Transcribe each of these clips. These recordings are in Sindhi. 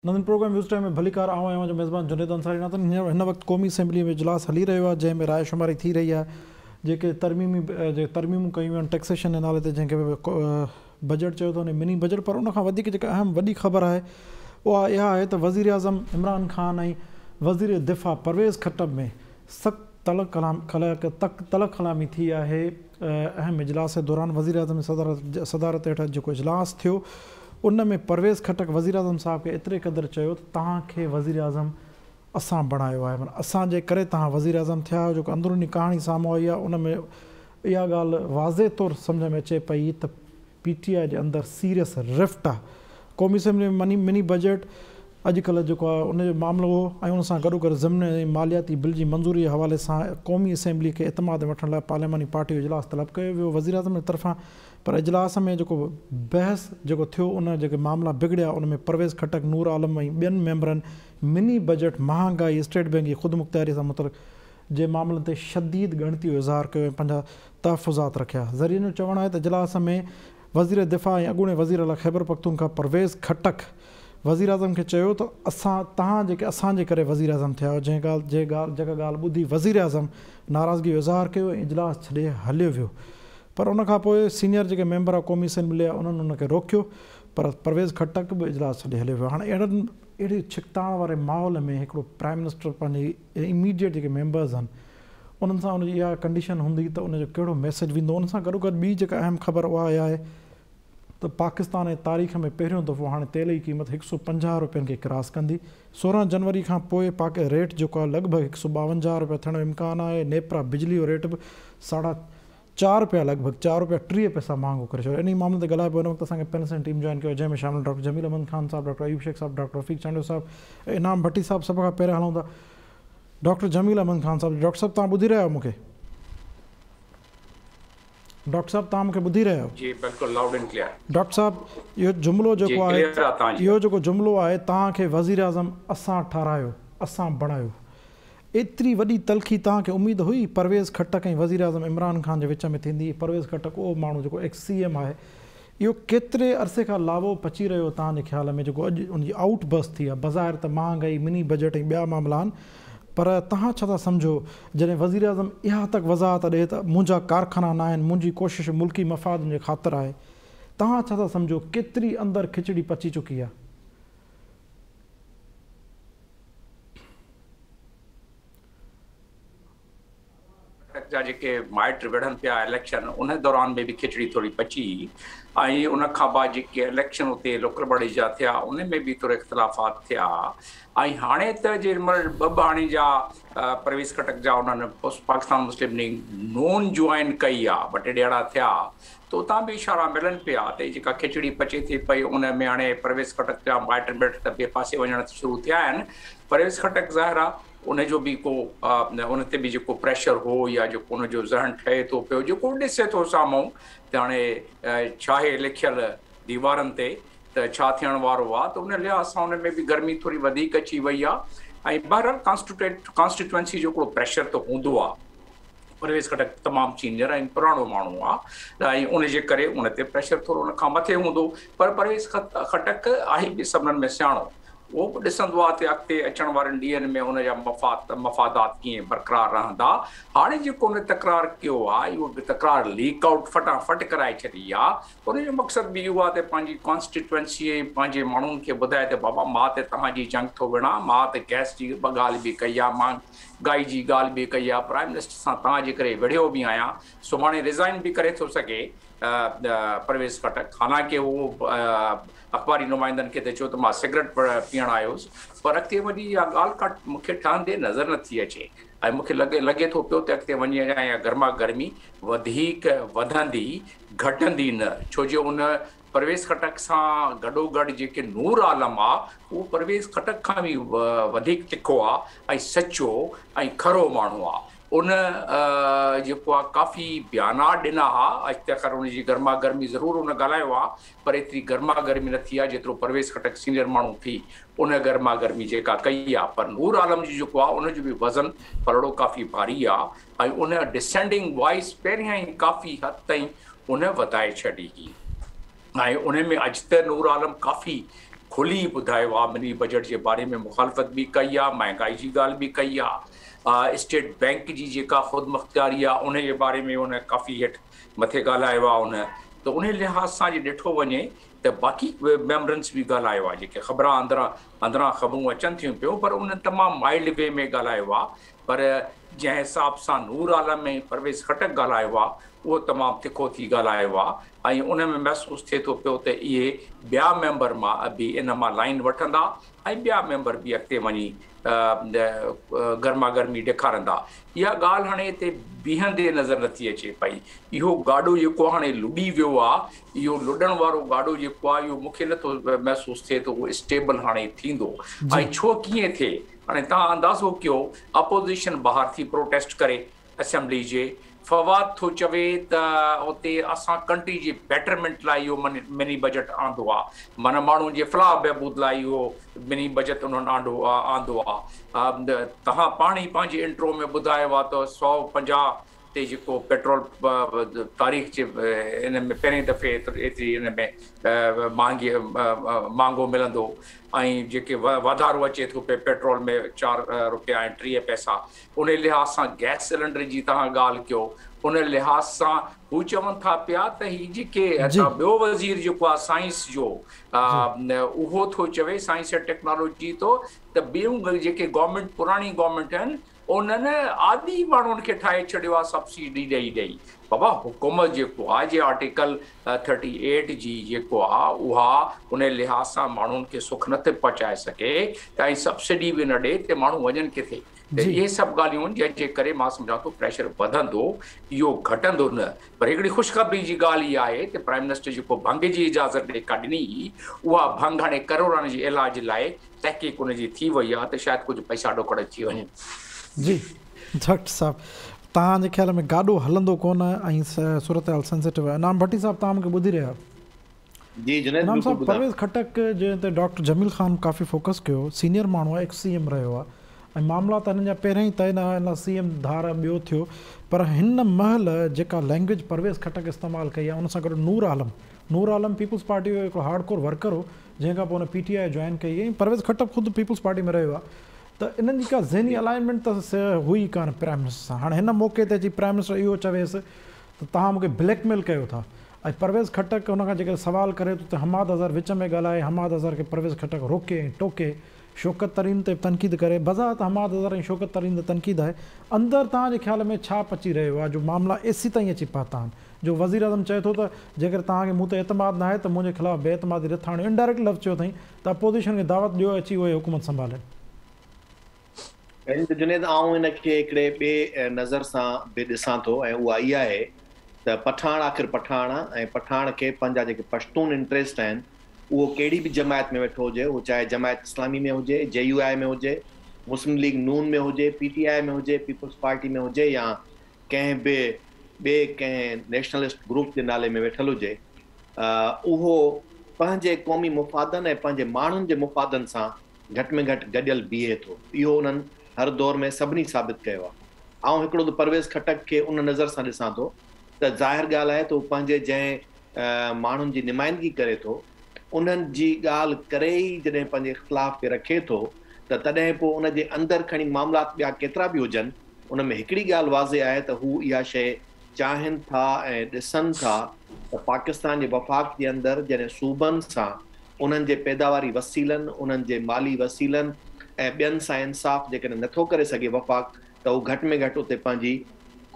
ناظرين پروگرام نيوز ٽائيم ۾ ڀليڪار آئون آهيان اوهان جو ميزبان جنيد انصاري ناظرين هن وقت قومي اسيمبلي ۾ اجلاس هلي رهيو آهي جنهن ۾ راء شماري ٿي رهي آهي جيڪي ترميمي جيڪي ترميمون ڪيون ويون آهن ٽيڪسيشن جي نالي تي جنهن کي بجيٽ چيو ٿو وڃي مني بجيٽ پر ان کان وڌيڪ جيڪا اهم وڏي خبر آهي اها اها آهي ته وزيراعظم عمران خان ۽ وزير دفاع پرويز خٽڪ ۾ سخت تلخ ڪلام تلخ ڪلامي ٿي آهي اهم اجلاس دوران وزيراعظم جي صدارت هيٺ جيڪو اجلاس ٿيو ان ۾ پرويز خٽڪ وزيراعظم صاحب کي ايتري قدر چيو ته توهان کي وزيراعظم اسان بڻايو آهي معنيٰ اسان جي ڪري توهان وزيراعظم ٿيا آهيو جيڪو اندروني ڪهاڻي سامهون آئي آهي ان ۾ اها ڳالهه واضح طور سمجهه ۾ اچي پئي ته پي ٽي آء جي اندر سيريس رفٽ آهي قومي اسيمبلي ۾ مني مني بجيٽ اڄ ڪلهه جيڪو آهي ان جو معاملو هو ۽ ان سان گڏوگڏ ضمني ۽ مالياتي بل جي منظوري جي حوالي سان قومي اسيمبلي کي اعتماد ۾ وٺڻ لاء پارلياماني پارٽي جو اجلاس طلب ڪيو ويو وزيراعظم جي طرفان پر اجلاس ۾ جيڪو بحث جيڪو ٿيو ان جيڪي معاملا بگڙيا ان ۾ پرويز خٽڪ، نور عالم ۽ ٻين ميمبرن مني بجيٽ، مهانگائي، اسٽيٽ بئنڪ جي خودمختياري سان متعلق جي معاملن تي شديد ڳڻتي جو اظهار ڪيو ۽ پنهنجا تحفظات رکيا. ذريعن جو چوڻ آهي ته اجلاس ۾ وزير دفاع ۽ اڳوڻي وزيراعليٰ خيبرپختونخوا پرويز خٽڪ وزيراعظم کي چيو ته اسان توهان جيڪي اسان جي ڪري وزيراعظم ٿيا آهيو جنهن ڳالهه جي ڳالهه جيڪا ڳالهه ٻڌي وزيراعظم ناراضگي جو اظهار ڪيو ۽ اجلاس ڇڏي هليو ويو پر ان کان پوء سينيئر جيڪي ميمبر قومي اسيمبلي جا انهن ان کي روڪيو پر پرويز خٽڪ به اجلاس ڇڏي هليو ويو هاڻي اهڙن اهڙي ڇڪتاڻ واري ماحول ۾ هڪڙو پرائم منسٽر پنهنجي اميڊيٽ جيڪي ميمبرز آهن انهن سان ان جي اها ڪنڊيشن هوندي ته ان جو ڪهڙو ميسيج ويندو ان سان گڏوگڏ ٻي جيڪا اهم خبر اها آهي ته پاڪستان جي تاريخ ۾ پهريون دفعو هاڻي تيل جي قيمت 150 روپين کي ڪراس ڪندي 16 جنوري کان پوء پاڪ ريٽ جيڪو آهي لڳ ڀڳ 152 روپيا ٿيڻ جو امڪان آهي نيپرا بجلي جو ريٽ به ساڍا چار روپيا لڳ ڀڳ چار روپيا 30 پئسا مهانگو ڪري ڇڏيو انهي معاملي تي ڳالهائبو هن وقت اسان کي پينل ٽيم جوائن ڪيو آهي جنهن ۾ شامل ڊاڪٽر جميل احمد خان صاحب ڊاڪٽر ايوب شيخ صاحب ڊاڪٽر رفيق چانڊيو صاحب ۽ انعام ڀٽي صاحب سڀ کان پهريان هلون ٿا ڊاڪٽر جميل احمد خان صاحب ڊاڪٽر صاحب توهان ٻڌي رهيا آهيو مون کي ڊاڪٽر صاحب توهان مون کي ٻڌي رهيا آهيو جي بلڪل لائوڊ اينڊ ڪليئر ڊاڪٽر صاحب اهو جملو جيڪو آهي اهو جيڪو جملو آهي توهان کي وزيراعظم اسان ٺهرايو اسان بڻايو ايتري وڏي تلخي توهان کي اميد هئي پرويز خٽڪ ۽ وزيراعظم عمران خان جي وچ ۾ ٿيندي؟ پرويز خٽڪ اهو ماڻهو جيڪو ايڪس سي ايم آهي اهو ڪيتري عرصي کان لاوو پچي رهيو هو توهان جي خيال ۾ جيڪو اڄ ان جي آئوٽ برسٽ ٿي آهي بظاهر ته مهانگائي مني بجيٽ ۽ ٻيا معاملا آهن پر توهان ڇا ٿا سمجهو جڏهن وزيراعظم اها تڪ وضاحت ڏئي ته منهنجا ڪارخانا ناهن منهنجي ڪوشش ملڪي مفادن جي خاطر آهي توهان ڇا ٿا سمجهو ڪيتري اندر کچڙي پچي چڪي آهي؟ جا جيڪي مائٽ وڙهن پيا اليڪشن ان دوران ۾ به کچڙي ٿوري پچي ۽ ان کان بعد جيڪي اليڪشن اتي لوڪل باڊي جا ٿيا ان ۾ به ٿورا اختلافات ٿيا ۽ هاڻي ته جنهن مهل ٻه ڀاڻيجا پرويز خٽڪ جا انهن پاڪستان مسلم ليگ نون جوائن ڪئي آ ٻه ٽي ڏهاڙا ٿيا ته اتان به اشارا ملن پيا ته جيڪا کچڙي پچي ٿي پئي ان ۾ هاڻي پرويز خٽڪ جا مائٽ مٽ ته ٻئي پاسي وڃڻ شروع ٿيا آهن. پرويز خٽڪ ظاهر آ ان جو به ڪو ان تي به جيڪو پريشر هو يا جيڪو ان جو ذهن ٺهي ٿو پيو جيڪو ڏسي ٿو سامهون ته هاڻي ڇاهي لکيل ديوارن تي ته ڇا ٿيڻ وارو آ ته ان لحاظ سان ان ۾ به گرمي ٿوري وڌيڪ اچي وئي آ ۽ بهرحال ڪانسٽيٽوئنسي جو هڪڙو پريشر ته هوندو آ. پرويز خٽڪ تمام سينيئر ۽ پراڻو ماڻهو آ ۽ ان جي ڪري ان تي پريشر ٿورو ان کان مٿي هوندو پر پرويز خٽڪ آهي به سڀنن ۾ سياڻو اهو به ڏسندو آ ته اڳتي اچڻ وارن ڏينهن ۾ ان جا مفاد مفادات ڪيئن برقرار رهندا هاڻي جيڪو ان تڪرار ڪيو آ اهو به تڪرار ليڪ آئوٽ فٽافٽ ڪرائي ڇڏي آ ان جو مقصد به اهو آ ته پنهنجي ڪانسٽيٽوئنسي ۽ پنهنجي ماڻهن کي ٻڌائي ته بابا مان ته توهان جي جنگ ٿو وڙهان مان ته گئس جي ڳالهه به ڪئي آ مان گائي جي ڳالهه به ڪئي آهي، پرائم منسٽر سان توهان جي ڪري وڙهيو به آهيان، سڀاڻي ريزائن به ڪري ٿو سگهي پرويز خٽڪ، حالانڪه هو اخباري نمائندن کي ته چيو ته مان سگريٽ پيئڻ آيو هوس، پر اڳتي وڃي اها ڳالهه ڪا مون کي ٺهندي نظر نه ٿي اچي ۽ مون کي لڳي ٿو پيو ته اڳتي وڃي اڃا اها گرما گرمي وڌيڪ وڌندي گهٽندي نه، ڇو جو ان پرويز خٽڪ سان گڏوگڏ جيڪي نور عالم آ اهو پرويز خٽڪ کان به وڌيڪ تکو آ ۽ سچو ۽ کرو ماڻهو آ ان جيڪو آ ڪافي بيانات ڏنا ها اڄ ته خير ان جي گرما گرمي ضرور ان ڳالهايو آ پر ايتري گرما گرمي نه ٿي آ جيترو پرويز خٽڪ سينيئر ماڻهو ٿي ان گرما گرمي جيڪا ڪئي آ پر نور عالم جو جيڪو آ ان جو به وزن پلڙو ڪافي ڀاري آ ۽ ان ڊسينڊنگ وائس پهريان ئي ڪافي حد تائين ان وڌائي ڇڏي هئي ۽ ان ۾ اڄ ته نور عالم ڪافي کلي ٻڌايو آهي، مني بجيٽ جي باري ۾ مخالفت به ڪئي آهي، مهانگائي جي ڳالهه به ڪئي آهي، اسٽيٽ بينڪ جي جيڪا خودمختياري آهي ان جي باري ۾ ان ڪافي هيٺ مٿي ڳالهايو آهي. ان ته ان لحاظ سان جي ڏٺو وڃي ته باقي ميمبرنس به ڳالهايو آهي، جيڪي خبران اندران خبرون اچن ٿيون پيون، پر انهن تمام مائلڊ وي ۾ ڳالهايو آهي. پر جنهن حساب سان نور عالم ۽ پرويز خٽڪ ڳالهايو آهي اهو تمام تکو ٿي ڳالهايو آهي ۽ ان ۾ محسوس ٿئي ٿو پيو ته اهي ٻيا ميمبر مان به ان مان لائين وٺندا ۽ ٻيا ميمبر به اڳتي وڃي گرما گرمي ڏيکارندا. اها ڳالهه هاڻي هتي بيهندي نظر نٿي اچي پئي. اهو گاڏو جيڪو هاڻي لڏي ويو آهي، اهو لڏڻ وارو گاڏو جيڪو آهي اهو مونکي نٿو محسوس ٿئي ته اهو اسٽيبل هاڻي ٿيندو ۽ ڇو ڪيئن ٿئي. هاڻي توهان اندازو ڪيو اپوزيشن ٻاهر ٿي پروٽيسٽ ڪري اسيمبلي جي، فواد ٿو چوي ته اتي اسان ڪنٽري جي بيٽرمينٽ لاء اهو مني بجيٽ آندو آ، معنيٰ ماڻهن جي فلاح بهبود لاء اهو مني بجيٽ انهن آندو آ. توهان پاڻ ئي پنهنجي انٽرو ۾ ٻڌايو آ ته 150 تي جيڪو پيٽرول تاريخ جي ان ۾ پهرين دفعي ايتري ان ۾ مهانگي مهانگو ملندو ۽ جيڪي واڌارو اچي ٿو پئي پيٽرول ۾ 4 روپيا ۽ 30 پئسا، ان لحاظ سان گئس سلينڊر جي توهان ڳالهه ڪيو، ان لحاظ سان هو چون ٿا پيا ته هي جيڪي ٻيو وزير جيڪو آهي سائنس جو اهو ٿو چوي سائنس ۽ ٽيڪنالاجي ٿو ته ٻيون جيڪي گورنمينٽ پراڻي گورنمينٽ آهن انهن عادي ماڻهن کي ٺاهي ڇڏيو آهي سبسڊي ڏئي ڏئي. بابا حڪومت جيڪو آهي جي آرٽيڪل 38 جي جيڪو آهي اها ان لحاظ سان ماڻهن کي سک نه ٿي پهچائي سگهي ته ۽ سبسڊي به نه ڏئي ته ماڻهو وڃن ڪٿي؟ ته اهي سڀ ڳالهيون آهن جنهن جي ڪري مان سمجهان ٿو پريشر وڌندو، اهو گهٽندو نه. پر هڪڙي خوشخبري جي ڳالهه اها آهي ته پرائم منسٽر جيڪو ڀنگ جي اجازت جيڪا ڏني اها ڀنگ هاڻي ڪروڙن جي علاج لاء تحقيق ان جي ٿي وئي آهي ته شايد ڪجهه پئسا ڏوڪڙ اچي وڃن. جي ڊاڪٽر صاحب توهان جي خيال ۾ گاڏو هلندو ڪونه ۽ صورتحال سينسيٽو آهي. انعام ڀٽي صاحب توهان مون کي ٻڌي رهيا آهيو؟ جي جنيد انعام بلڪل صاحب ٻڌان. پرويز خٽڪ جنهن تي ڊاڪٽر جميل خان ڪافي فوڪس ڪيو سينيئر ماڻهو آهي ايڪس سي ايم رهيو آهي ۽ معاملا ته هنن جا پهريان ئي طئي نه هئا ان لاء سي ايم ڌار ٻيو ٿيو پر هن مهل جيڪا لينگويج پرويز خٽڪ استعمال ڪئي آهي ان سان گڏ نور عالم نور عالم پيپلز پارٽي جو هڪڙو هارڊ ڪور ورڪر هو جنهن کان پوء هن پي ٽي I join ڪئي ۽ پرويز خٽڪ خود پيپلز پارٽي ۾ رهيو آهي ته انهن جي ڪا ذهني الائنمينٽ ته هئي ئي ڪانه پرائم منسٽر سان. هاڻي هن موقعي تي اچي پرائم منسٽر اهو چويس ته توهان مون کي بليڪ ميل ڪيو ٿا ۽ پرويز خٽڪ هن کان جيڪڏهن سوال ڪري ٿو ته حماد اظهر وچ ۾ ڳالهائي حماد اظهر کي پرويز خٽڪ روڪي ۽ ٽوڪي شوڪت ترين تي تنقيد ڪري بظاهر ته حماد اظهر ۽ شوڪت ترين تي تنقيد آهي اندر توهان جي خيال ۾ ڇا پچي رهيو آهي جو معاملا ايسيتائين اچي پهتا آهن جو وزيراعظم چئي ٿو ته جيڪڏهن توهان کي مون تي اعتماد ناهي ته منهنجي خلاف بي اعتمادي رٿ آڻيو، انڊائريڪٽ لفظ چيو اٿائين ته اپوزيشن کي دعوت ڏيو اچي اهي حڪومت سنڀالين. پهرين ته جنيد آئون ان کي هڪڙي ٻئي نظر سان به ڏسان ٿو ۽ اها اها آهي ته پٺاڻ آخر پٺاڻ آ ۽ پٺاڻ کي پنهنجا جيڪي پشتون انٽريسٽ آهن اهو ڪهڙي به جماعت ۾ ويٺو هجي اهو چاهي جماعت اسلامي ۾ هجي، جي يو آء ۾ هجي، مسلم ليگ نون ۾ هجي، پي ٽي آء ۾ هجي، پيپلز پارٽي ۾ هجي يا ڪنهن به ٻئي ڪنهن نيشنلسٽ گروپ جي نالي ۾ ويٺل هجي، اهو پنهنجي قومي مفادن ۽ پنهنجي ماڻهن جي مفادن سان گهٽ ۾ گهٽ گڏيل بيهي ٿو. اهو انهن هر دور ۾ سڀني ثابت ڪيو آهي. آئون هڪڙو ته پرويز خٽڪ کي ان نظر سان ڏسان ٿو ته ظاهر ڳالهه آهي ته هو پنهنجي جنهن ماڻهن جي نمائندگي ڪري ٿو، انهن جي ڳالهه ڪري ئي جڏهن پنهنجي اختلاف کي رکي ٿو ته تڏهن پوء ان جي اندر کڻي معاملات ٻيا ڪيترا به هجن، ان ۾ هڪڙي ڳالهه واضح آهي ته هو اها شيء چاهين ٿا ۽ ڏسن ٿا ته پاڪستان جي وفاق جي اندر جڏهن صوبن سان انهن جي پيداواري وسيلن، انهن جي مالي وسيلن ۽ ٻين سان انصاف جيڪڏهن نٿو ڪري سگهي وفاق ته هو گهٽ ۾ گهٽ اتي پنهنجي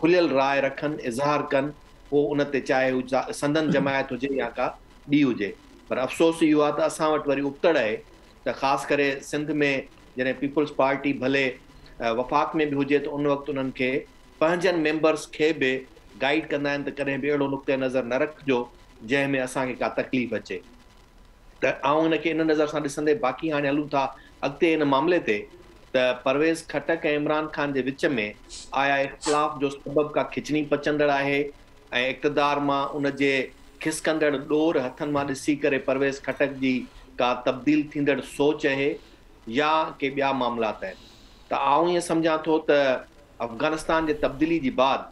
کليل راء رکن، اظهار ڪن، پوء ان تي چاهي هو سندن جماعت هجي يا ڪا ٻي هجي. پر افسوس اهو آهي ته اسان وٽ وري ابتڙ آهي ته خاص ڪري سنڌ ۾ جڏهن پيپلز پارٽي ڀلي وفاق ۾ به هجي ته ان وقت انهن کي پنهنجن ميمبرز کي به گائيڊ ڪندا آهن ته ڪڏهن به اهڙو نقطه نظر نه رکجو جنهن ۾ اسان کي ڪا تڪليف اچي ته آئون ان کي ان نظر سان ڏسندي باقي هاڻي هلون ٿا اڳتي ان معاملي تي ته پرويز خٽڪ ۽ عمران خان جي وچ ۾ آيا اختلاف جو سبب ڪا کچڻي پچندڙ آهي ۽ اقتدار مان ان جي کسڪندڙ ڏور هٿن مان ڏسي ڪري پرويز خٽڪ جي ڪا تبديل ٿيندڙ سوچ اهي يا ڪي ٻيا معاملات آهن ته آئون ائين سمجهان ٿو ته افغانستان جي تبديلي جي بعد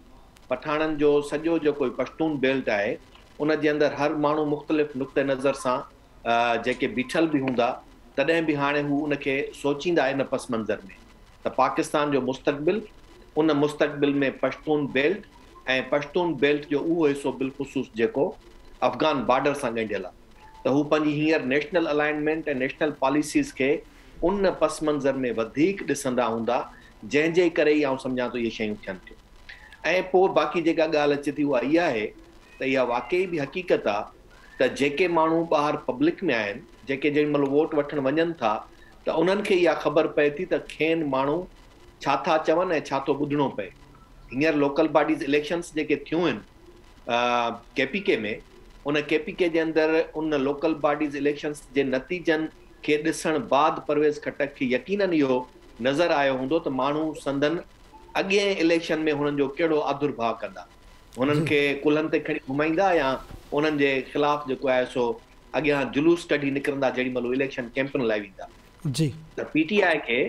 پٺاڻن جو سڄو جيڪو پشتون بيلٽ آهي ان جي اندر هر ماڻهو مختلف نقطه نظر سان جيڪي بيٺل به هوندا تڏهن به هاڻي هو ان کي سوچيندا ان پس منظر ۾ ته پاڪستان جو مستقبل ان مستقبل ۾ پشتون بيلٽ ۽ پشتون بيلٽ جو اهو حصو بالخصوص جيڪو افغان بارڊر سان ڳنڍيل آ ته هو پنهنجي هينئر نيشنل الائنمينٽ ۽ نيشنل پاليسيز کي ان پس منظر ۾ وڌيڪ ڏسندا هوندا جنهن جي ڪري ئي آئون سمجهان ٿو اهي شيون ٿين ٿيون ۽ پوء باقي جيڪا ڳالهه اچي ٿي اها اها آهي ته اها واقعي به حقيقت آ ته جيڪي ماڻهو ٻاهر پبلڪ ۾ آهن، جيڪي جيڏي مهل ووٽ وٺڻ وڃن ٿا ته انهن کي اها خبر پئي ٿي ته کين ماڻهو ڇا ٿا چون ۽ ڇا ٿو ٻڌڻو پئي. هينئر لوڪل باڊيز اليڪشنس جيڪي ٿيون آهن ڪي پي ڪي ۾ ان ڪي پي ڪي جي اندر ان لوڪل باڊيز اليڪشنس جي نتيجن کي ڏسڻ بعد پرويز خٽڪ کي يقينن اهو نظر آيو هوندو ته ماڻهو سندن اڳئين اليڪشن ۾ هنن جو ڪهڙو آڌر ڀاء ڪندا. هنن کي ڪلهن تي کڻي گهمائيندا يا انهن جي خلاف جيڪو آهي سو اڳيان جلوس ڪڍي نڪرندا جيڏي مهل هو اليڪشن ڪيمپن لاء ويندا. ته پي ٽي آء کي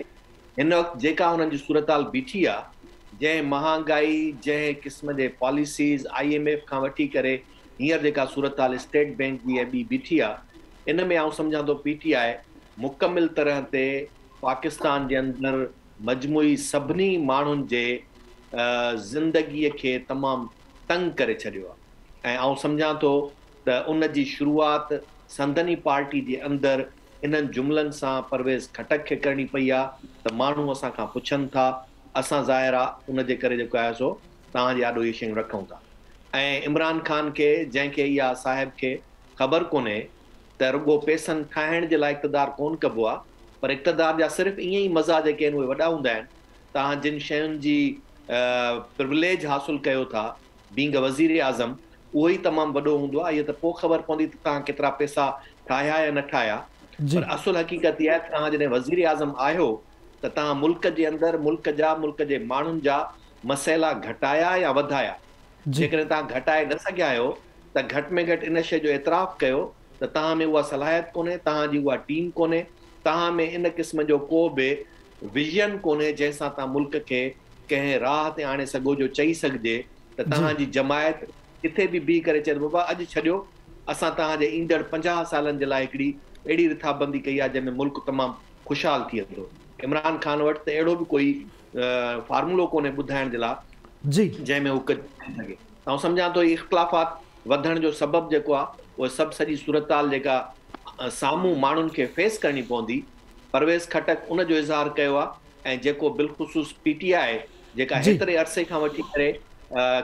هن وقت جيڪا هنن جي صورتحال بيٺي آ، جنهن مهانگائي، جنهن قسم جي پاليسيز، I M F کان وٺي ڪري هينئر جيڪا صورتحال اسٽيٽ بينڪ جي ۽ ٻي بيٺي آ، ان ۾ آئون سمجهان ٿو پي ٽي آء مڪمل طرح تي پاڪستان جي اندر مجموعي سڀني ماڻهن جي زندگيء کي تمام تنگ ڪري ڇڏيو آهي ۽ آئون سمجهان ٿو ته ان جي شروعات سندن ئي پارٽي جي اندر انهن جملن سان پرويز خٽڪ کي ڪرڻي پئي آهي ته ماڻهو اسان کان پڇن ٿا اسان ظاهر آهي ان جي ڪري جيڪو آهي سو توهان جي آڏو اهي شيون رکون ٿا ۽ عمران خان کي جنهن کي اها صاحب کي خبر ڪونهي ته رڳو پئسن ٺاهڻ جي لاء اقتدار ڪونه ڪبو آهي پر اقتدار جا صرف ائين ئي مزا جيڪي آهن اهي وڏا هوندا آهن. توهان جن شين جي پروليج حاصل ڪيو ٿا بينگ ا وزير اعظم اهو ئي تمام وڏو هوندو آهي. اهو ته پوء خبر پوندي ته توهان ڪيترا پئسا ٺاهيا يا نه ٺاهيا پر اصل حقيقت اها آهي ته توهان جڏهن وزير اعظم آهيو ته توهان ملڪ جي اندر ملڪ جا ملڪ جي ماڻهن جا مسئلا گهٽايا يا وڌايا. جيڪڏهن توهان گهٽائي نه سگهيا آهيو ته گهٽ ۾ گهٽ ان شيء جو اعتراف ڪيو ته توهان ۾ اها صلاحيت ڪونهي، توهان جي اها ٽيم ڪونهي، توهان ۾ ان قسم جو ڪو به ويزن ڪونهي جنهن سان توهان ملڪ کي ڪنهن راهه تي آڻي سگهو جو چئي سگهجي ته توهان جي جماعت ڪٿي به بيهي ڪري چئي ته بابا اڄ ڇڏيو اسان توهان جي ايندڙ 50 سالن جي لاء هڪڙي اهڙي رٿابندي ڪئي آهي جنهن ۾ ملڪ تمام خوشحال ٿي ويندو. عمران خان وٽ ته اهڙو به ڪوئي فارمولو ڪونهي ٻڌائڻ جي لاء جنهن ۾ هو ڪجهه ڪري سگهي. آئون سمجهان ٿو هي اختلافات وڌڻ جو سبب جيڪو آهي اهو سڀ سڄي صورتحال جيڪا سامهون ماڻهن کي فيس ڪرڻي پوندي پرويز خٽڪ ان جو اظهار ڪيو آهي ۽ جيڪو بالخصوص پي ٽي آء جيڪا هيتري عرصي کان وٺي ڪري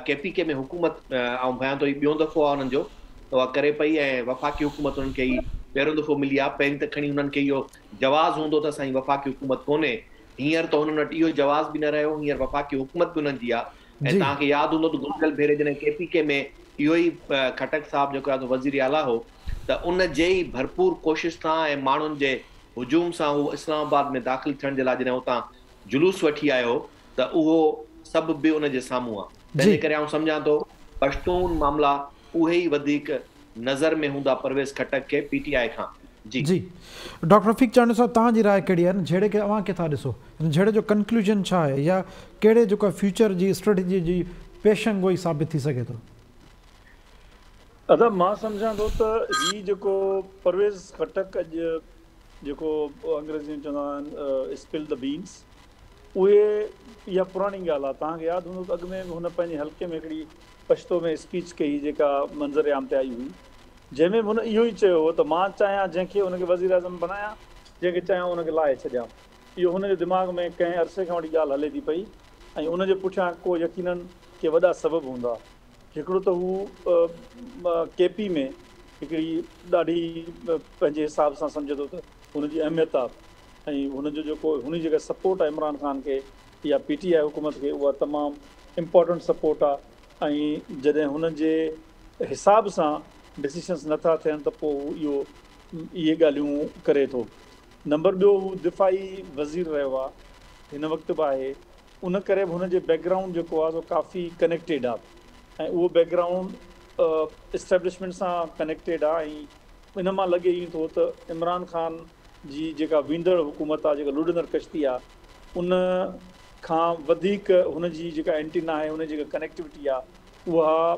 ڪي پي ڪي ۾ حڪومت آئون ڀانيان ٿو هي ٻيون دفعو آهي انهن جو اها ڪري پئي ۽ وفاقي حڪومت انهن کي هي پهريون دفعو ملي آهي پهرين ته کڻي انهن کي اهو جواز هوندو ته اسان جي وفاقي حڪومت ڪونهي هينئر ته انهن وٽ اهو جواز به نه رهيو هينئر وفاقي حڪومت به انهن جي آهي ۽ توهان کي ياد هوندو ته گذريل ڀيري جڏهن ڪي پي ڪي ۾ اهو ئي خٽڪ صاحب جيڪو آهي سو وزير اعليٰ هو ته ان جي ئي ڀرپور ڪوشش سان ۽ ماڻهن جي هجوم سان هو اسلام آباد ۾ داخل ٿيڻ جي لاء جڏهن اتان جلوس وٺي آيو ته اهو سڀ به ان جي سامهون آهي تنهن جي ڪري آئون سمجهان ٿو پشتون معاملا اهي ئي وڌيڪ نظر ۾ هوندا پرويز خٽڪ کي پي ٽي آء کان. جي. جي ڊاڪٽر رفيق چانڊيو صاحب توهان جي راء ڪهڙي آهي هن جهيڙي کي اوهان ڪيئن ٿا ڏسو هن جهيڙي جو ڪنڪلوزن ڇا آهي يا ڪهڙي جيڪو آهي فيوچر جي اسٽريٽجي جي پيشن گوئي ثابت ٿي سگهي ٿو. ادا مان سمجهان ٿو ته هي جيڪو پرويز خٽڪ اڄ جيڪو انگريزي ۾ چوندا آهن اسپل the beans اهي اها پراڻي ڳالهه آهي توهان کي ياد هوندو ته اڳ ۾ به هن پنهنجي حلقي ۾ هڪڙي پشتو ۾ اسپيچ ڪئي جيڪا منظر عام تي آئي هئي جنهن ۾ به هن اهو ئي چيو هو ته مان چاهيان جنهن کي ان کي وزيراعظم بڻايان جنهن کي چاهيان ان کي لاهي ڇڏيان. اهو هن جي دماغ ۾ ڪنهن عرصي کان وٺي ڳالهه هلي ٿي پئي ۽ ان جي پٺيان ڪو يقينن ڪي وڏا سبب هوندا. هڪڙو ته هو ڪي پي ۾ هڪڙي ڏاڍي پنهنجي حساب سان سمجهي ٿو ته هن جي اهميت آ ۽ هن جو جيڪو هن جي جيڪا سپورٽ آ عمران خان کي يا پي ٽي آء حڪومت کي اها تمام امپارٽنٽ سپورٽ آ ۽ جڏهن هن جي حساب سان ڊسيشنس نه ٿا ٿين ته پوء هو اهو اهي ڳالهيون ڪري ٿو. نمبر ٻيو هو دفاعي وزير رهيو آ هن وقت به آهي ان ڪري به هن جي بيڪ گرائونڊ جيڪو آ سو ڪافي ڪنيڪٽيڊ آ ۽ اهو بيڪ گرائونڊ اسٽيبلشمينٽ سان ڪنيڪٽيڊ آ ۽ ان مان لڳي ائين ٿو ته عمران خان جي جيڪا ويندڙ حڪومت آ جيڪا لڏندڙ ڪشتي آ ان کان وڌيڪ هن جي جيڪا اينٽينا آهي هن جي جيڪا ڪنيڪٽيوٽي آ اها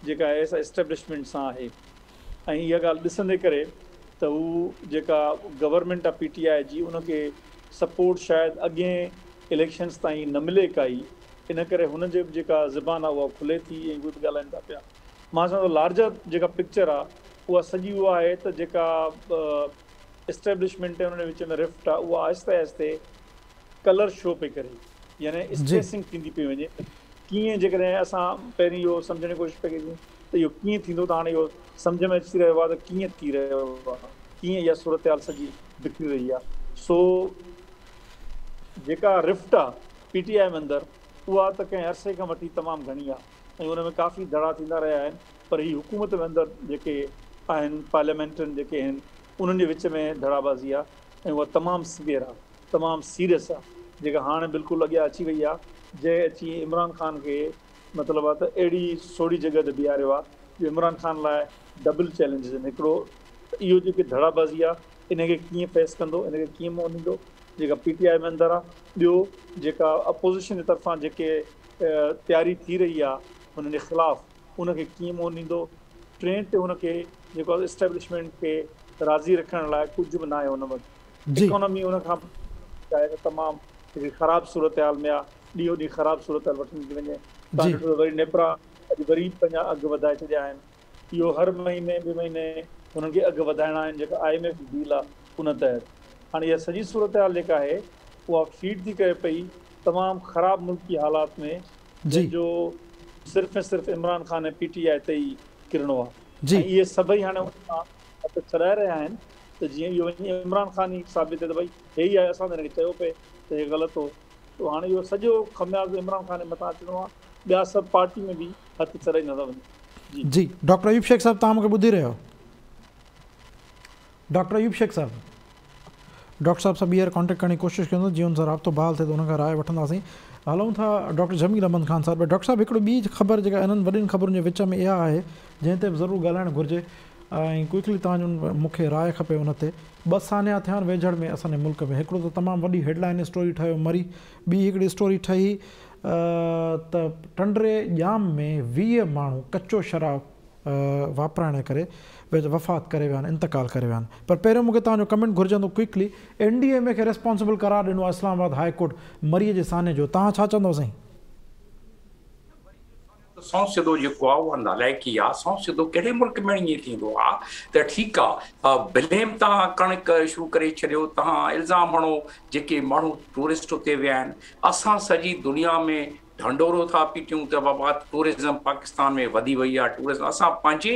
جيڪا آهي سا اسٽيبلشمينٽ سان آهي ۽ اها ڳالهه ڏسندي ڪري ته هو جيڪا گورنمينٽ آ پي ٽي آء جي ان کي سپورٽ شايد اڳئين اليڪشنز تائين نه ملي ڪائي ان ڪري هن جي به جيڪا زبان آ اها کلي ٿي ۽ اهي به ڳالهائين ٿا پيا. مان سمجهان ٿو لارجر جيڪا پڪچر آ اها سڄي اها آهي ته جيڪا اسٽيبلشمينٽ ۽ انهن جي وچ ۾ رفٽ آ اها آهستي آهستي ڪلر شو پئي ڪري يعني اسپيسنگ ٿيندي پئي وڃي ڪيئن جيڪڏهن اسان پهرين اهو سمجهڻ جي ڪوشش پئي ڪئي ته اهو ڪيئن ٿيندو ته هاڻي اهو سمجهه ۾ اچي رهيو آ ته ڪيئن ٿي رهيو آ ڪيئن اها صورتحال سڄي بکري رهي آ سو جيڪا رفٽ آ پي ٽي آء ۾ اندر اها ته ڪنهن عرصي کان وٺي تمام گهڻي آ ۽ ان ۾ ڪافي ڌڙا ٿيندا رهيا آهن پر هي حڪومت ۾ اندر جيڪي آهن پارليامينٽرين جيڪي آهن انهن جي وچ ۾ ڌڙابازي آهي ۽ اها تمام سويئر آهي تمام سيريس آهي جيڪا هاڻي بلڪل اڳيان اچي وئي آهي جنهن اچي عمران خان کي مطلب آهي ته اهڙي سوڙهي جڳهه تي بيهاريو آهي جو عمران خان لاء ڊبل چئلينجز آهن هڪڙو ته اهو جيڪي ڌڙابازي آهي ان کي ڪيئن فيس ڪندو ان کي ڪيئن منهن ڏيندو جيڪا پي ٽي آء ۾ اندر آهي ٻيو جيڪا اپوزيشن جي طرفان جيڪي تياري ٿي رهي آ هن جي خلاف ان کي ڪيئن منهن ڏيندو؟ ٽئين تي هن کي جيڪو آ اسٽيبلشمينٽ کي راضي رکڻ لاء ڪجهه به ناهي هن وٽ. اڪانومي ان کان آهي ته تمام هڪڙي خراب صورتحال ۾ آ، ڏينهون ڏينهن خراب صورتحال وٺندي ٿي وڃي. توهان ڏٺو ته وري نيپرا اڄ وري پنهنجا اگهه وڌائي ڇڏيا آهن. اهو هر مهيني ٻئي مهيني هنن کي اگهه وڌائڻا آهن جيڪا I M F deal آ ان تحت. هاڻي اها سڄي صورتحال جيڪا آهي اها فيڊ ٿي ڪري پئي تمام خراب ملڪي حالات ۾ جنهن جو صرف ۽ صرف عمران خان ۽ پي ٽي آء تي ئي ڪرڻو آهي ۽ اهي سڀئي هاڻي ان کان هٿ ڇڏائي رهيا آهن ته جيئن اهو وڃي عمران خان ئي ثابت ٿئي ته ڀئي هي ئي آهي اسان ته هن کي چيو پئي ته هي غلط هو ته هاڻي اهو سڄو خميازو عمران خان جي مٿان اچڻو آهي ٻيا سڀ پارٽي ۾ به هٿ ڇڏائيندا ٿا وڃن جي. جي ڊاڪٽر ايوب شيخ صاحب توهان مون کي ٻڌي رهيا آهيو ڊاڪٽر ايوب شيخ صاحب. ڊاڪٽر صاحب سان ٻيهر ڪانٽيڪٽ ڪرڻ جي ڪوشش ڪيون ٿا جيئن ان سان رابطو بحال ٿئي ته ان کان راء وٺنداسين. هلون ٿا ڊاڪٽر جميل احمد خان صاحب ڏي. ڊاڪٽر صاحب هڪڙو ٻي خبر جيڪا انهن وڏين خبرن جي وچ ۾ اها آهي جنهن تي به ضرور ڳالهائڻ گهرجي ۽ ڪوئڪلي توهان جو مون کي راء کپي ان تي. ٻه سانحا ٿيا آهن ويجهڙ ۾ اسان جي ملڪ ۾ هڪڙو ته تمام وڏي هيڊ لائن اسٽوري ٺهيو مري ٻي هڪڙي اسٽوري ٺهي ته ٽنڊي ڄام ۾ 20 ماڻهو ڪچو شراب واپرائڻ جي ڪري وفات ڪري ويا آهن انتقال ڪري ويا آهن پر پهريون مون کي توهان جو ڪمينٽ گهرجندو quickly N D M A کي ريسپانسبل قرار ڏنو آهي اسلام آباد هاء ڪورٽ مري جي سانحي جو توهان ڇا چوندؤ سائين؟ سنئون سڌو جيڪو آ اها نالائقي آ سنئون سڌو ڪهڙي ملڪ ۾ ائين ٿيندو آ ته ٺيڪ آ بليم توهان ڪڻڪ شروع ڪري ڇڏيو توهان الزام هڻو جيڪي ماڻهو ٽوئرسٽ اتي ويا آهن اسان سڄي دنيا ۾ ڍنڍورو ٿا پيٽيون ته بابا ٽوئرزم پاڪستان ۾ وڌي وئي آهي ٽوئرزم اسان پنهنجي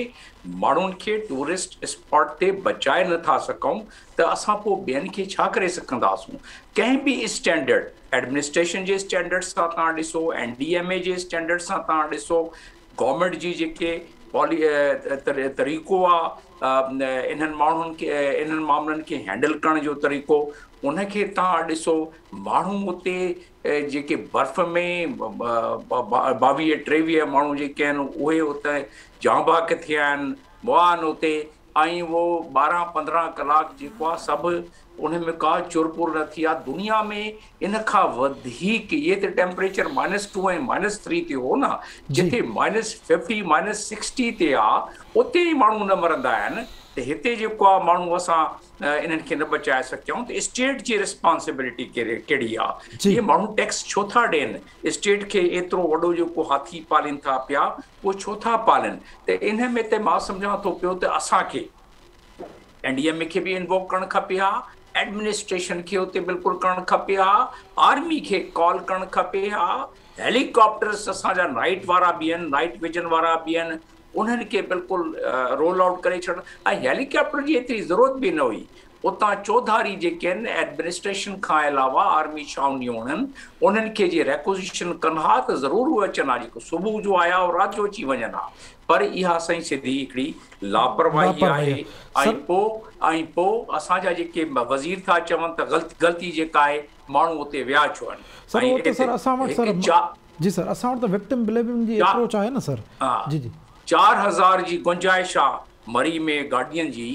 ماڻهن کي ٽوئرسٽ اسپاٽ تي بچائي نه ٿا سگهون ته اسان پوء ٻين کي ڇا ڪري سگهنداسون ڪنهن به اسٽينڊرڊ ايڊمنسٽريشن جي اسٽينڊرڊ سان توهان ڏسو اين ڊي ايم اي جي اسٽينڊرڊ سان توهان ڏسو گورنمينٽ جي جيڪي پالي طريقو آ انهن ماڻهن کي انهن معاملن کي هينڊل ڪرڻ جو طريقو ان کي توهان ڏسو ماڻهو اتي جيڪي برف ۾ 22 23 ماڻهو جيڪي آهن اهي اتي جان بحق ٿيا آهن مئا آهن اتي ۽ اهو 12 15 ڪلاڪ جيڪو آهي سڀ ان ۾ ڪا چرپر نه ٿي آهي دنيا ۾ ان کان وڌيڪ اهي ته ٽيمپريچر مائنس 2 ۽ مائنس 3 تي هو نه جتي مائنس 50 مائنس 60 تي آهي اتي ئي ماڻهو نه مرندا آهن ته هتي جيڪو آهي ماڻهو اسان انهن کي نه بچائي سگهيا آهيون ته اسٽيٽ جي ريسپانسبلٽي ڪهڙي آ اهي ماڻهو ٽيڪس ڇو ٿا ڏين اسٽيٽ کي ايترو وڏو جيڪو هاٿي پالين ٿا پيا اهو ڇو ٿا پالين ته ان ۾ ته مان سمجهان ٿو پيو ته اسان کي اين ڊي ايم اي کي به انووڪ ڪرڻ کپي ها ايڊمنسٽريشن کي اتي بلڪل ڪرڻ کپي ها آرمي کي ڪال ڪرڻ کپي ها هيليڪاپٽرس اسان جا نائٽ وارا به آهن نائٽ ويزن وارا به آهن انهن کي بلڪل رول آئوٽ ڪري ڇڏڻ ۽ هيليڪاپٽر جي ايتري ضرورت به نه هئي اتان چوڌاري جيڪي آهن ايڊمنسٽريشن کان علاوه آرمي ڇانوڻيون آهن انهن کي جي ريڪوزيشن ڪن ها ته ضرور اهي اچن ها جيڪو صبح جو آيا اهي رات جو اچي وڃن ها پر اها سائين سڌي هڪڙي لاپرواهي آهي ۽ پو ۽ پو اسان جا جيڪي وزير ٿا چون ته غلطي جيڪا آهي ماڻهو اتي ويا ڇو آهن سر اهو ته سر اسان وٽ سر جي سر اسان وٽ ته وڪٽم بليمنگ جي اپروچ آهي نه سر جي جي. 4000 جي گنجائش آ مري ۾ گاڏين جي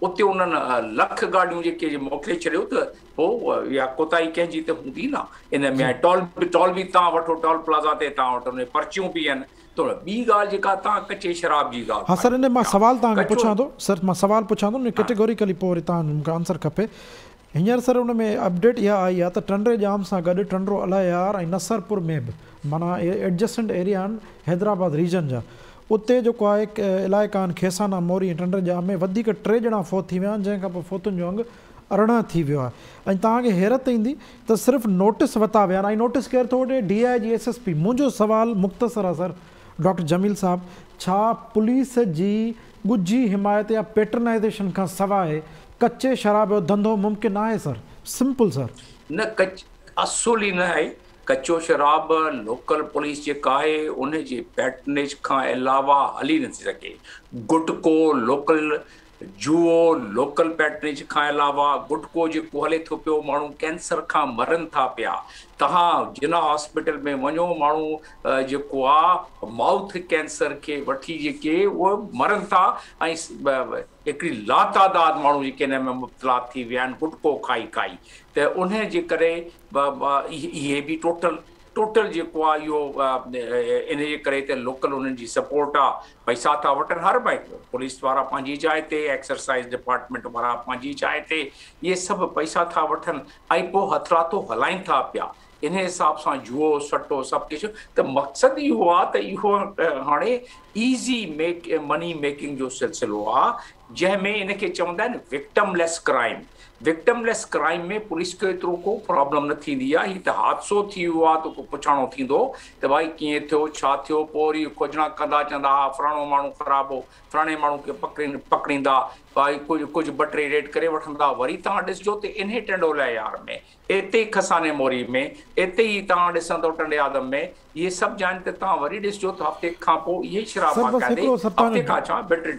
اتي انهن لک گاڏيون جيڪي موڪلي ڇڏيو ته پوء اها ڪوتاهي ڪنهن جي ته هوندي نه ان ۾. ٽول ٽول به توهان وٺو، ٽول پلازا تي توهان وٽ ان پرچيون به آهن. ته ٻي ڳالهه جيڪا توهان ڪچي شراب جي ڳالهه ها سر، ان مان سوال توهان کي پڇان ٿو سر، مان سوال پڇان ٿو ڪيٽيگوريڪلي، پوء وري توهان مون کي آنسر کپي. هينئر سر ان ۾ اپڊيٽ اها آئي آهي ته ٽنڊي ڄام سان گڏ ٽنڊو الهيار ۽ نصرپور ۾ به، معنيٰ ايڊجسنٽ ايريا آهن حيدرآباد ريجن جا، اتي جيڪو آهي علائقا آهن کيسانا موري ۽ ٽنڊي ڄام ۾ وڌيڪ 3 ڄڻا فوت ٿي ويا آهن، جنهن کان پوء فوتن جو انگ 18 ٿي ويو آهي. ۽ توهان کي حيرت ايندي ته صرف نوٽس وتا ويا آهن. ۽ نوٽس ڪير ٿو وٺي؟ D I G, S S P. منهنجو سوال مختصر آهي سر، ڊاڪٽر جميل صاحب، ڇا پوليس جي ڳجهي حمايت يا پيٽرنائزيشن کان سواء ڪچي شراب جو ڌنڌو ممڪن آهي سر؟ سمپل سر. نه، ڪچ اصل ئي نه آهي. ڪچو شراب لوڪل پوليس جيڪا آهي ان جي پيٽرنيج کان علاوه هلي نٿي سگهي. گٽڪو لوڪل، جوئو لوڪل پيٽرنيج کان علاوه، گٽڪو جيڪو هلي ٿو پيو، ماڻهو ڪينسر کان مرن ٿا پيا. توهان جناح هاسپيٽل ۾ وڃو، ماڻهو جيڪو آ مائوٿ ڪينسر کي وٺي جيڪي اهي مرن ٿا ۽ هڪڙي لاتعداد ماڻهو جيڪي ان ۾ مبتلا ٿي ويا آهن گٽڪو کائي کائي، ته ان جي ڪري اهي به ٽوٽل ٽوٽل جيڪو آهي اهو ان جي ڪري ته لوڪل انهن جي سپورٽ آ، پئسا ٿا وٺن. هر ڀائي پوليس وارا پنهنجي جاء تي، ايڪسرسائز ڊپارٽمينٽ وارا پنهنجي جاء تي، اهي سڀ پئسا ٿا وٺن ۽ پوء هٿراتو هلائين ٿا پيا. ان حساب سان جوئو، سٽو، سڀ ڪجهه. ته مقصد اهو آ ته اهو هاڻي ايزي ميڪ مني ميڪنگ جو سلسلو آ، جنهن ۾ ان کي چوندا آهن وڪٽم ليس ڪرائم. وڪٽم ليس ڪرائم ۾ پوليس کي ايترو ڪو پرابلم نه ٿيندي آهي. هي ته حادثو ٿي ويو آهي ته ڪو پڇاڻو ٿيندو ته ڀائي ڪيئن ٿيو، ڇا ٿيو؟ پوء وري کوجنا ڪندا، چوندا ها فلاڻو ماڻهو خراب هو، فلاڻي ماڻهو کي پڪڙيندا، ڀائي ڪجهه ڪجهه ٻه ٽي ريڊ ڪري وٺندا. وري توهان ڏسجو ته انهي ٽنڊو الهيار ۾، اتي ئي کساني موري ۾، اتي ئي توهان ڏسندو ٽنڊي آدم ۾، اهي سڀ جاين تي توهان وري ڏسجو ته هفتي کان پوء اهي ئي شراب سر بس باقاعدي هڪڙو سر هفتي کان ڇا ٻه ٽي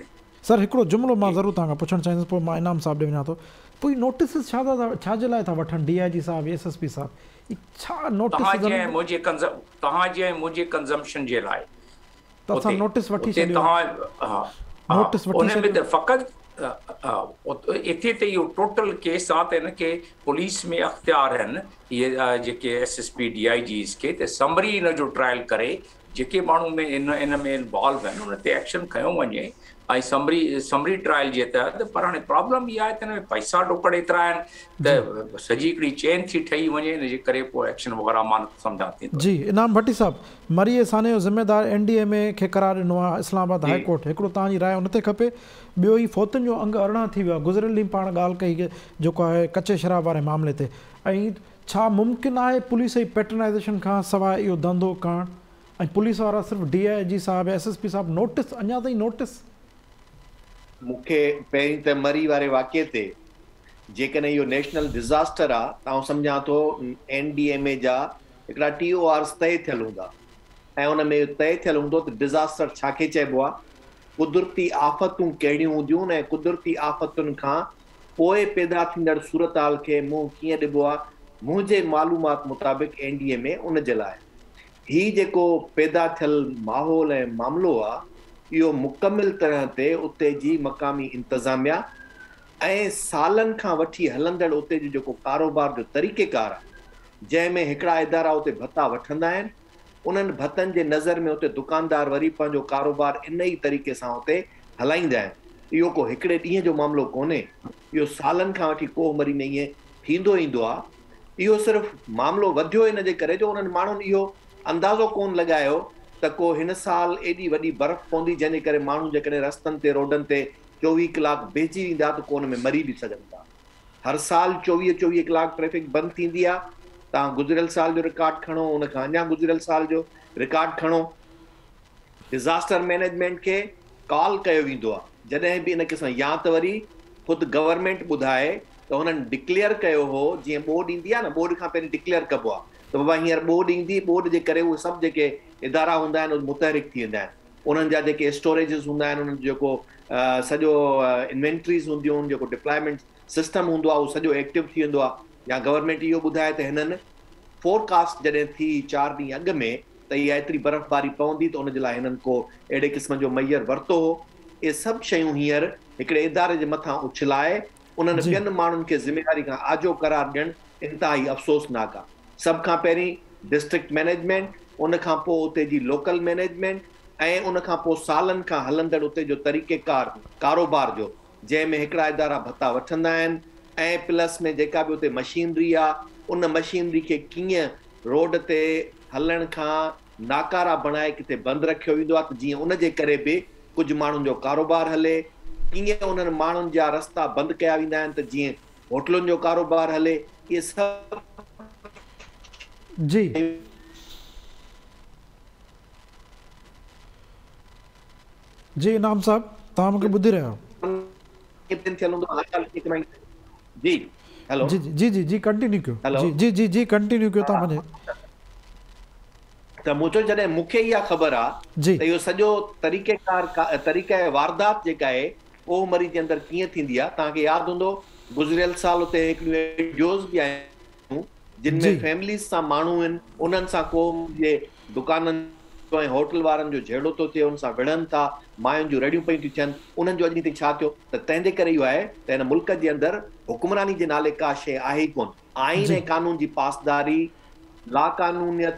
سر هڪڙو جملو مان ضرور توهان کان پڇڻ چاهيندس، پوء مان انعام صاحب ڏي وڃان ٿو. پوء نوٽيسز ڇا ٿا ڇا جي لاء ٿا وٺن ڊي I جي صاحب، ايس ايس پي صاحب، هي ڇا نوٽيسز توهان جي ۽ منهنجي توهان جي ۽ منهنجي ڪنزمپشن جي لاء. ته اسان نوٽيس وٺي ڇڏيو آهي. نوٽيس وٺي ڇڏيو. ان ۾ ته فقط اتي ته اهو ٽوٽل ڪيس آ ته ان کي پوليس ۾ اختيار آهن اهي جيڪي S S P, D I Gs کي ته سمري ان جو ٽرائل ڪري جيڪي ماڻهو ۾ ان ان ۾ انوالو آهن ان تي ايڪشن کنيو وڃي ۽ سمري سمري ٽرائل جي تحت. پر هاڻي پرابلم اها آهي ته ان ۾ پئسا ڏوڪڙ ايترا آهن ته سڄي هڪڙي چين ٿي ٺهي وڃي، ان جي ڪري پوء ايڪشن وغيره مان نٿو سمجهان ٿيندو. جي انعام ڀٽي صاحب، مري سانحي جو ذميدار اين ڊي ايم اي کي قرار ڏنو آهي اسلام آباد هاء ڪورٽ، هڪڙو توهان جي راء ان تي کپي، ٻيو هي فوتن جو انگ 18 ٿي ويو آهي، گذريل ڏينهن پاڻ ڳالهه ڪئي جيڪو آهي ڪچي شراب واري معاملي تي، ۽ ڇا ممڪن آهي پوليس جي پيٽرنائيزيشن کان سواء اهو ڌنڌو ڪرڻ؟ ۽ پوليس وارا صرف ڊي I جي صاحب يا ايس ايس پي صاحب نوٽس، اڃا تائين نوٽس؟ مون کي پهرين ته مري واري واقعي تي جيڪڏهن اهو نيشنل ڊزاسٽر آ ته آئون سمجهان ٿو اين ڊي ايم اي جا هڪڙا ٽي او آرز طئي ٿيل هوندا ۽ ان ۾ اهو طئي ٿيل هوندو ته ڊزاسٽر ڇا کي چئبو آ، قدرتي آفتون ڪهڙيون هونديون ۽ قدرتي آفتن کان پوء پيدا ٿيندڙ صورتحال کي منهن ڪيئن ڏبو آ، منهنجي معلومات مطابق اين ڊي ايم اي ان جي لاء هي جيڪو پيدا ٿيل ماحول ۽ معاملو آ اهو مڪمل طرح تي اتي جي مقامي انتظاميا ۽ سالن کان وٺي هلندڙ اتي جو جيڪو ڪاروبار جو طريقيڪار آ جنهن ۾ هڪڙا ادارا اتي ڀتا وٺندا آهن انهن ڀتن جي نظر ۾ اتي دڪاندار وري پنهنجو ڪاروبار ان ئي طريقي سان اتي هلائيندا آهن. اهو ڪو هڪڙي ڏينهن جو معاملو ڪونهي. اهو سالن کان وٺي ڪوهه مري ۾ ائين ٿيندو ايندو آهي. اهو صرف معاملو وڌيو ان جي ڪري جو انهن ماڻهن اهو اندازو ڪونه لڳايو ته ڪو هن سال ايڏي وڏي برف پوندي جنهن جي ڪري ماڻهو جيڪڏهن رستن تي روڊن تي 24 ڪلاڪ بيهجي ويندا ته ڪو ان ۾ مري به سگهن ٿا. هر سال 24 24 ڪلاڪ ٽريفڪ بند ٿيندي آ. توهان گذريل سال جو رڪارڊ کڻو، ان کان اڃا گذريل سال جو رڪارڊ کڻو. ڊزاسٽر مئنيجمينٽ کي ڪال ڪيو ويندو آ جڏهن به ان قسم يا ته وري خود گورنمينٽ ٻڌائي ته هنن ڊڪليئر ڪيو هو، جيئن ٻوڏ ايندي آ نه، ٻوڏ کان پهرين ڊڪليئر ڪبو آ ته بابا هينئر ٻوڏ ايندي، ٻوڏ جي ڪري اهي سڀ جيڪي ادارا هوندا آهن اهي متحرڪ ٿي ويندا آهن. انهن جا جيڪي اسٽوريجز هوندا آهن، انهن جو جيڪو سڄو انوينٽريز هونديون آهن، جيڪو ڊپلائمينٽ سسٽم هوندو آهي اهو سڄو ايڪٽو ٿي ويندو آهي. يا گورنمينٽ اهو ٻڌائي ته هنن فورڪاسٽ جڏهن ٿي 4 ڏينهن اڳ ۾ ته اها ايتري برفباري پوندي ته ان جي لاء هنن ڪو اهڙي قسم جو ميئر ورتو هو. اهي سڀ شيون هينئر هڪڙي اداري جي مٿان اڇلائي انهن جي. ٻين ماڻهن کي ذميواري کان آجو قرار ڏيڻ انتهائي افسوسناڪ آ. سڀ کان پهرين ڊسٽرڪٽ مئنيجمينٽ، ان کان پوء اتي جي لوڪل مئنيجمينٽ ۽ ان کان پوء سالن کان هلندڙ اتي جو طريقيڪار ڪاروبار جو جنهن ۾ هڪڙا ادارا ڀتا وٺندا آهن ۽ پلس ۾ جيڪا به اتي مشينري آ ان مشينري کي ڪيئن روڊ تي هلڻ کان ناڪارا بڻائي ڪٿي بند رکيو ويندو آ ته جيئن ان جي ڪري به ڪجهه ماڻهن جو ڪاروبار هلي، ڪيئن انهن ماڻهن جا رستا بند ڪيا ويندا آهن ته جيئن هوٽلن جو ڪاروبار هلي، اهي سڀ جي. شيون. جي انعام صاحب توهان مون کي ٻڌي رهيا آهيو. ٿيل هوندو آهي هر سال جي هيلو جي جي جي جي ڪنٽينيو ڪيو هيلو جي جي جي جي ڪنٽينيو ڪيو توهان پنهنجي ته مون چيو جڏهن مون کي اها خبر آ جي ته اهو سڄو طريقيڪار طريقه واردات جيڪا آهي ڪوهه مري جي اندر ڪيئن ٿيندي آ توهان کي ياد هوندو گذريل سال اتي هڪڙيون وڊيوز به آيون جن ۾ جي فيمليز سان ماڻهو آهن انهن سان ڪوهه مري جي دڪانن جو ۽ هوٽل وارن جو جهيڙو ٿو ٿئي انهن سان وڙهن ٿا ماين جون رڙيون پيون ٿيون ٿين انهن جو اڄ ڏينهن تائين ڇا ٿيو ته تنهن جي ڪري اهو آهي ته هن ملڪ جي اندر حڪمراني جي نالي ڪا شيء آهي ئي ڪونه. آئين جي ۽ قانون جي پاسداري لاقانونيت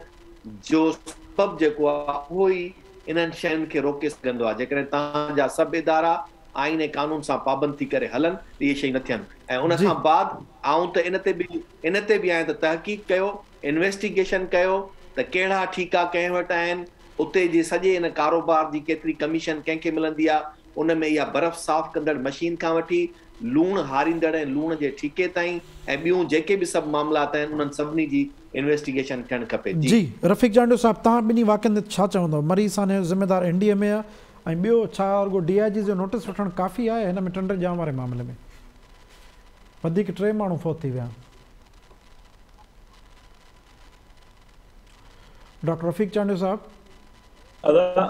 جو سبب جيڪو آهي اهو ئي انهن شين کي روڪي سگهندو آهي. جيڪڏهن توهان جا سڀ ادارا آئين ۽ قانون سان پابند ٿي ڪري هلن ته اهي شيون نه ٿين ۽ ان جي کان بعد آئون ته ان تي به ان تي به آهيان ته تحقيق ڪيو، انويسٽيگيشن ڪيو ته ڪهڙا ٺيڪا ڪنهن وٽ آهن، اتي جي سڄي ان ڪاروبار جي ڪيتري ڪميشن ڪنهن کي ملندي آهي، ان ۾ اها برف صاف ڪندڙ مشين کان وٺي لوڻ هاريندڙ ۽ لوڻ جي ٺيڪي تائين ۽ ٻيون جيڪي به سڀ معاملات آهن انهن سڀني جي انويسٽيگيشن ٿيڻ کپي. جي. جي رفيق چانڊيو صاحب توهان ٻنهي واقعن تي ڇا چوندؤ مري سانحي جو ذميدار اين ڊي ايم اي آهي ۽ ٻيو ڇا رڳو ڊي I جي جو نوٽيس وٺڻ ڪافي آهي هن ۾ ٽنڊي ڄام واري معاملي ۾ وڌيڪ ٽي ماڻهو فوت ٿي ويا آهن. ڊاڪٽر رفيق چانڊيو صاحب. ادا.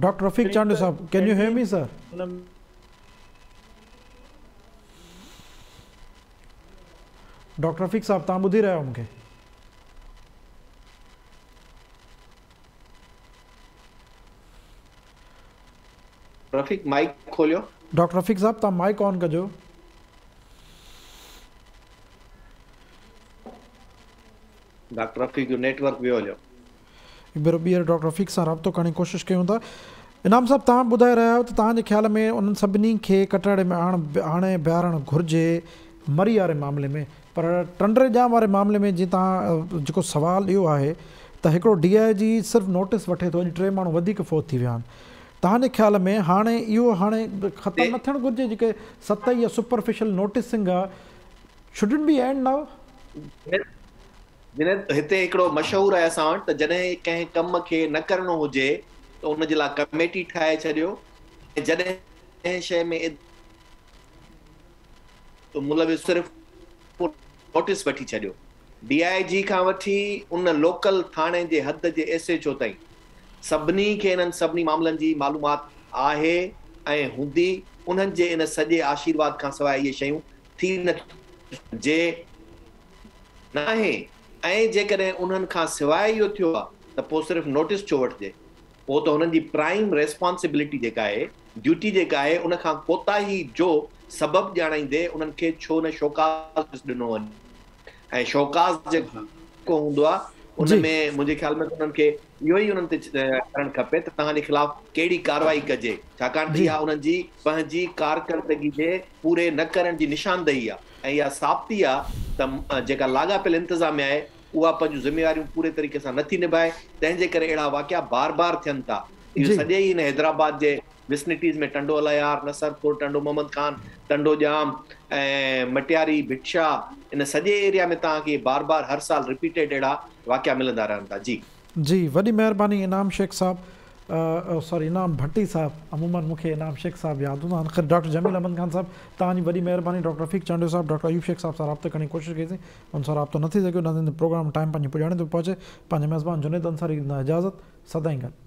ڊاڪٽر رفيق چانڊيو صاحب can you hear me sir. Doctor Rafiq صاحب توهان ٻڌي رهيا آهيو مونکي. رفيق مائيڪ کوليو. ڊاڪٽر رفيق صاحب توهان مائيڪ آن ڪجو. ڊاڪٽر رفيق جو نيٽ ورڪ ويو هليو. هڪ ڀيرو ٻيهر ڊاڪٽر رفيق سان رابطو ڪرڻ جي ڪوشش ڪيون ٿا. انعام صاحب توهان ٻڌائي رهيا آهيو ته توهان جي خيال ۾ انهن سڀني کي ڪٽهڙي ۾ آڻ آڻي بيهارڻ گهرجي مري واري معاملي ۾ پر ٽنڊي ڄام واري معاملي ۾ جيئن توهان جيڪو سوال اهو آهي ته هڪڙو ڊي I جي صرف نوٽيس وٺي ٿو اڄ ٽي ماڻهو وڌيڪ فوت ٿي ويا آهن توهان جي خيال ۾ هاڻي اهو هاڻي ختم نه ٿيڻ گهرجي جيڪي سطحي يا سپرفيشل نوٽيسنگ آهي شڊنٽ بي اينڊ now. Junaid هتي هڪڙو مشهور آهي اسان وٽ ته جڏهن ڪنهن ڪم کي نه ڪرڻو هجي ته ان جي لاء ڪميٽي ٺاهي ڇڏيو ۽ جڏهن ڪنهن شيء ۾ ملوث صرف نوٽيس وٺي ڇڏيو. ڊي I جي کان وٺي ان لوڪل ٿاڻي جي حد جي ايس ايڇ او تائين سڀني کي انهن سڀني معاملن جي معلومات آهي ۽ هوندي انهن جي ان سڄي آشيرواد کانسواء اهي شيون ٿي نه ٿيون جي ناهي ۽ جيڪڏهن انهن کان سواء اهو ٿيو آ ته پوء صرف نوٽيس ڇو وٺجي؟ پوء ته هنن جي پرائم ريسپانسبلٽي جيڪا آهي، ڊيوٽي جيڪا آهي ان کان ڪوتاهي جو سبب ڄاڻائيندي انهن کي ڇو نه شوڪاز نوٽيس ڏنو وڃي ۽ شوڪاز جيڪو هوندو آ ان جي. ۾ منهنجي خيال ۾ ته انهن کي اهو ئي انهن تي ڪرڻ کپي ته توهان جي خلاف ڪهڙي ڪارروائي ڪجي ڇاڪاڻ ته جي. اها انهن جي پنهنجي ڪارڪردگي جي پوري نه ڪرڻ جي نشاندهي آ. ۽ اها ثابتي آ ته جيڪا لاڳاپيل انتظاميا آهي اها پنهنجون ذميواريون پوري طريقي سان نٿي نڀائي تنهن جي ڪري اهڙا واقعا بار بار ٿين ٿا. اهو جي. سڄي ئي هن حيدرآباد جي وسنٽيز ۾ ٽنڊو الهيار، نصرپور، ٽنڊو محمد خان، ٽنڊو ڄام ۽ مٽياري، ڀٽ شاهه ان سڄي ايريا ۾ توهان کي بار بار هر سال رپيٽيڊ اهڙا واقعا ملندا رهن ٿا. جي. جي وڏي مهرباني انعام شيخ صاحب سوري انعام ڀٽي صاحب عموماً مون کي انعام شيخ صاحب ياد هوندا آهن خير ڊاڪٽر جميل احمد خان صاحب توهان جي وڏي مهرباني ڊاڪٽر رفيق چانڊيو صاحب ڊاڪٽر ايوب شيخ صاحب سان رابطو ڪرڻ جي ڪوشش ڪئي سين ان سان رابطو نه ٿي سگهيو ناظرين پروگرام ٽائيم پنهنجي پڄاڻي تي پهچي پنهنجي ميزبان جنيد انصاري کي ڏيندا اجازت سدائين گڏ.